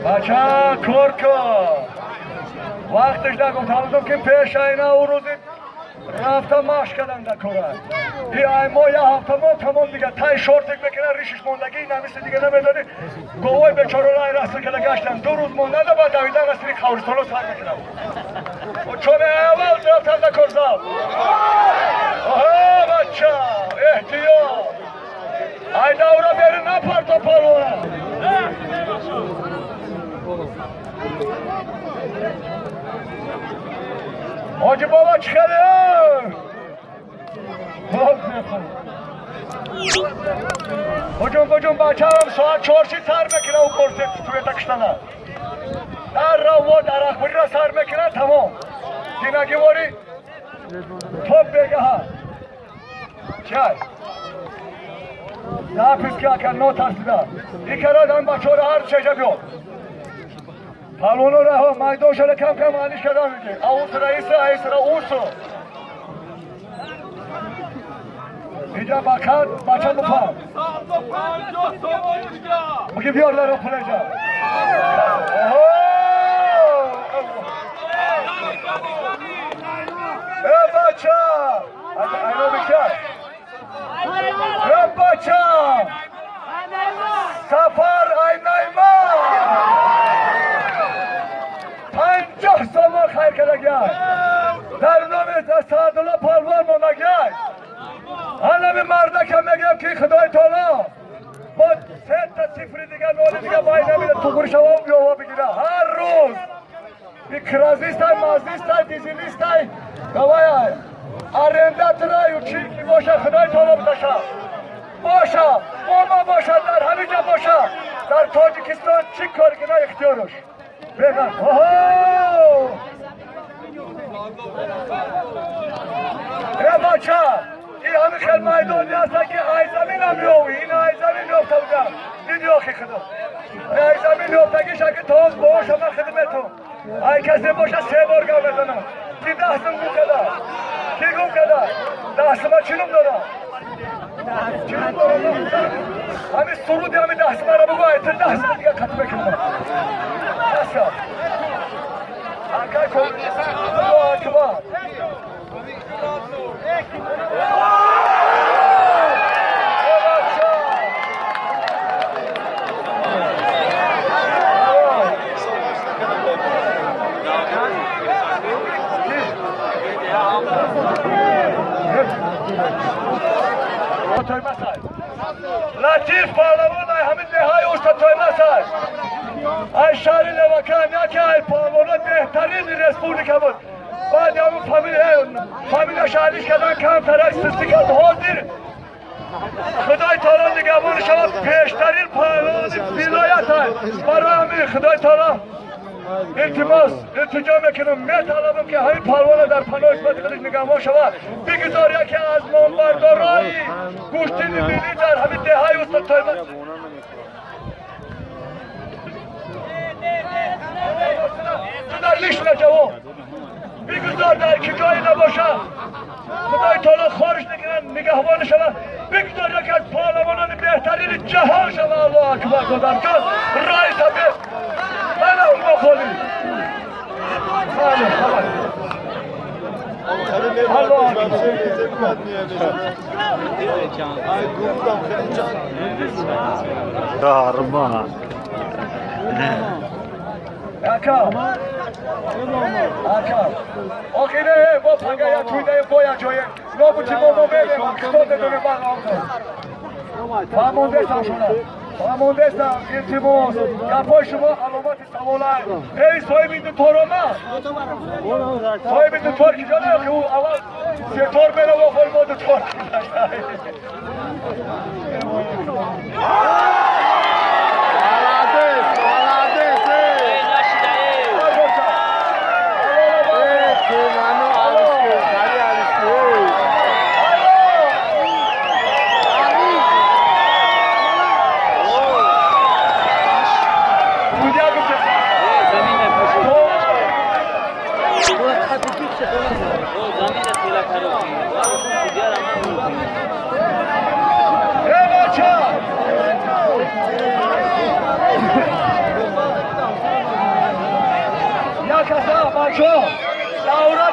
Бача кор кун. Вақташ нагум тамом ки пеш айна у рӯзи рафта машқ кардан дар кора. И ай мо я ҳафта мо тамом дига тай шортик мекунан ришиш мондагӣ намисли дига намедонӣ. Говой бечораро ай расл карда гаштан. Ду рӯз монда баъд давидан расили қабристоно сар мекунам. Чоне аввал рафтан дар корзал. Оҳо бача, эҳтиёт. Ай давра бери напарто палвона. Ҳоҷи бобо чӣ хеле? Ҳуҷум ҳуҷум бачаам соат 4 ши сар мекунад у корсет суета киштана. Дар раво дарахтбуриро сар мекунад тамом. Динагивори топ бегаҳа. Чай. Запис ки ака нотарсида. Икарад ҳам бачаҳоро ҳар чеҷа биёд. Палвоно раҳо майдоншона кам кам алиш кардан меги. Аусра исра айсра усо. Иҷа бакат бача бупам. Муги биёр ларо пулеҷа. Оҳо! Э бача! Айно бикар. Э бача! Сафар Айнайма! 50 сомон хайр кардагиай. Дар номи Саъдулло палвон мондагиай. Ҳанами мардакам мегӯям ки Худои таоло бо сета цифри дига ноли дига вай намеда туғуришавом биёва бигира. Ҳар рӯз и кразистай, мазистай, дизелистай, давай арендатораю чӣ ки боша Худои таоло биташа. Боша, бо ма боша, дар ҳамин ҷа боша. Дар Тоҷикистон чӣ кор кина ихтиёрш. Беган. Оҳо! Э бача, ин ҳамин хел майдони ҳастанд ки ай заминам меовӣ, ин ай замин ёфта будам. Дидӣ охи худо. Ай замин ёфтагиш аки тоз боша ман хидматон. Ай касе боша се бор гап мезанам. Ки дастам гум када? Ки гум када? Дастима чӣ ном дорам? Чӣ ном дорам? Ҳамин суруди ҳамин дастимаро бигӯ, ай ту дастима дига қатъ мекунам. Аса. Акай кор. Аллоҳу акбар. Латиф паҳлавон ай ҳамин деҳаи уста Тоймасай. Ай шаҳри Левакан яке ай паҳлавонҳои беҳтарини республика буд. Баъд ҳамун фамилияш алиш кардан камтарак систӣ кард. Ҳозир Худои таоло нигаҳбони шава пештарин паҳлавони вилоят ай. Барои ҳамин Худои таоло илтимос илтиҷо мекунам, металабам ки ҳамин паҳлавона дар паноҳи исмати худаш нигаҳбон шавад. Бигузор яке аз номбардорои гӯштини миллӣ дар ҳамин деҳаи уста Тоймас. Ту дар лиш наҷавоб. Бигузор дар ки ҷое набошад. Худои таоло хориш накунад, нигаҳбон шавад. Бигузор яке аз паҳлавонони беҳтарини ҷаҳон шавад. Аллоҳу акбар. Годарҷон роҳи табиат. Мана он бохоли. Бале, бале. Аллоҳу акбар. Дарма. Ака. Ака. Охире бо пага я туйда бо я ҷое. Нобути мо мо мерем, худо дедоне бағам. Фаҳмондестам шуна. Фаҳмондестам, илтимос. Гапҳои шумо аломати саволай. Эй соҳиби дуторома. Соҳиби дутор ки ҷо ки ӯ аввал се тор мерава, охир мо дутор. Молодец, молодец, эй! Эй, ты ману алишки, дари алишки, эй! Э, бача, як каса, бачо, давра.